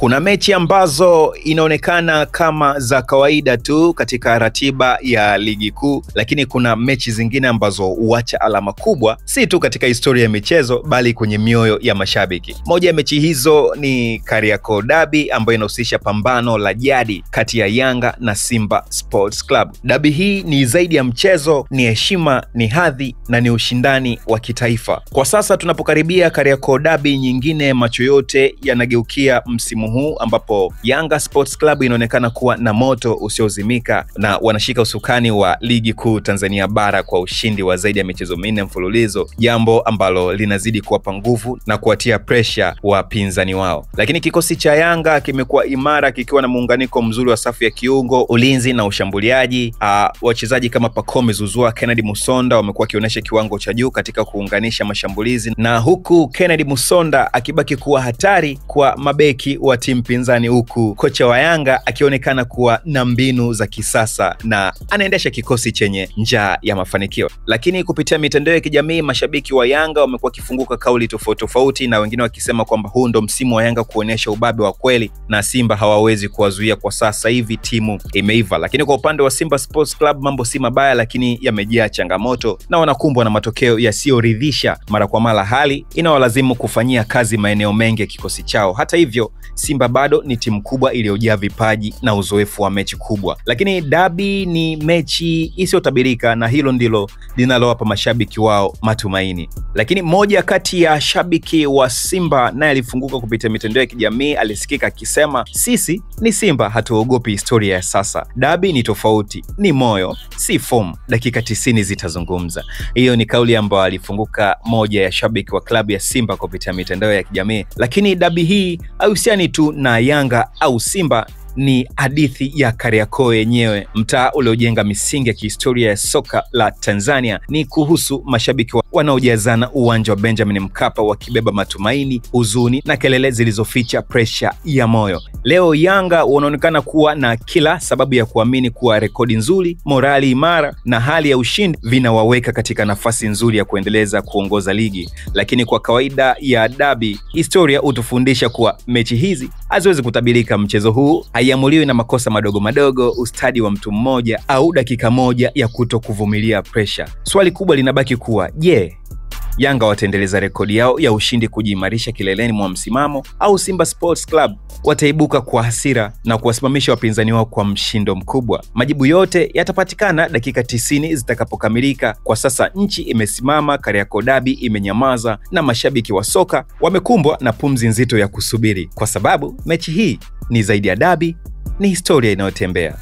Kuna mechi ambazo inaonekana kama za kawaida tu katika ratiba ya ligi kuu, lakini kuna mechi zingine ambazo huacha alama kubwa si tu katika historia ya michezo bali kwenye mioyo ya mashabiki. Moja ya mechi hizo ni Kariakoo Derby ambayo inahusisha pambano la jadi kati ya Yanga na Simba Sports Club. Derby hii ni zaidi ya mchezo, ni heshima, ni hadhi na ni ushindani wa kitaifa. Kwa sasa tunapokaribia Kariakoo Derby nyingine, macho yote yanageukia msimu huu ambapo Yanga Sports Club inaonekana kuwa na moto usiozimika na wanashika usukani wa ligi kuu Tanzania bara kwa ushindi wa zaidi ya michezo minne mfululizo, jambo ambalo linazidi kuwapa nguvu na kuwatia pressure wapinzani wao. Lakini kikosi cha Yanga kimekuwa imara kikiwa na muunganiko mzuri wa safu ya kiungo, ulinzi na ushambuliaji. Wachezaji kama Pacome Zouzoua, Kennedy Musonda wamekuwa wakionyesha kiwango cha juu katika kuunganisha mashambulizi, na huku Kennedy Musonda akibaki kuwa hatari kwa mabeki wa timu pinzani, huku kocha wa Yanga akionekana kuwa na mbinu za kisasa na anaendesha kikosi chenye njaa ya mafanikio. Lakini kupitia mitandao ya kijamii, mashabiki wa Yanga wamekuwa wakifunguka kauli tofauti tofauti, na wengine wakisema kwamba huu ndo msimu wa Yanga kuonyesha ubabe wa kweli na Simba hawawezi kuwazuia kwa sasa hivi, timu imeiva. Lakini kwa upande wa Simba Sports Club mambo si mabaya, lakini yamejaa changamoto na wanakumbwa na matokeo yasiyoridhisha mara kwa mara, hali inawalazimu kufanyia kazi maeneo mengi ya kikosi chao. Hata hivyo, Simba bado ni timu kubwa iliyojaa vipaji na uzoefu wa mechi kubwa. Lakini derby ni mechi isiyotabirika na hilo ndilo linalowapa mashabiki wao matumaini. Lakini moja kati ya shabiki wa Simba naye alifunguka kupitia mitandao ya kijamii, alisikika akisema, sisi ni Simba, hatuogopi historia ya sasa. Derby ni tofauti, ni moyo, si form. Dakika 90 zitazungumza. Hiyo ni kauli ambayo alifunguka moja ya shabiki wa klabu ya Simba kupitia mitandao ya kijamii. Lakini derby hii haihusiani tu na Yanga au Simba, ni hadithi ya Kariakoo yenyewe, mtaa uliojenga misingi ya kihistoria ya soka la Tanzania. Ni kuhusu mashabiki wanaojazana uwanja wa Benjamin Mkapa wakibeba matumaini, huzuni na kelele zilizoficha presha ya moyo. Leo Yanga wanaonekana kuwa na kila sababu ya kuamini kuwa rekodi nzuri, morali imara na hali ya ushindi vinawaweka katika nafasi nzuri ya kuendeleza kuongoza ligi. Lakini kwa kawaida ya derby, historia hutufundisha kuwa mechi hizi haziwezi kutabirika. Mchezo huu haiamuliwi na makosa madogo madogo, ustadi wa mtu mmoja au dakika moja ya kutokuvumilia pressure. Swali kubwa linabaki kuwa, je, Yanga wataendeleza rekodi yao ya ushindi kujiimarisha kileleni mwa msimamo, au Simba Sports Club wataibuka kwa hasira na kuwasimamisha wapinzani wao kwa mshindo mkubwa? Majibu yote yatapatikana dakika 90 zitakapokamilika. Kwa sasa nchi imesimama, Kariakoo Derby imenyamaza na mashabiki wa soka wamekumbwa na pumzi nzito ya kusubiri, kwa sababu mechi hii ni zaidi ya derby, ni historia inayotembea.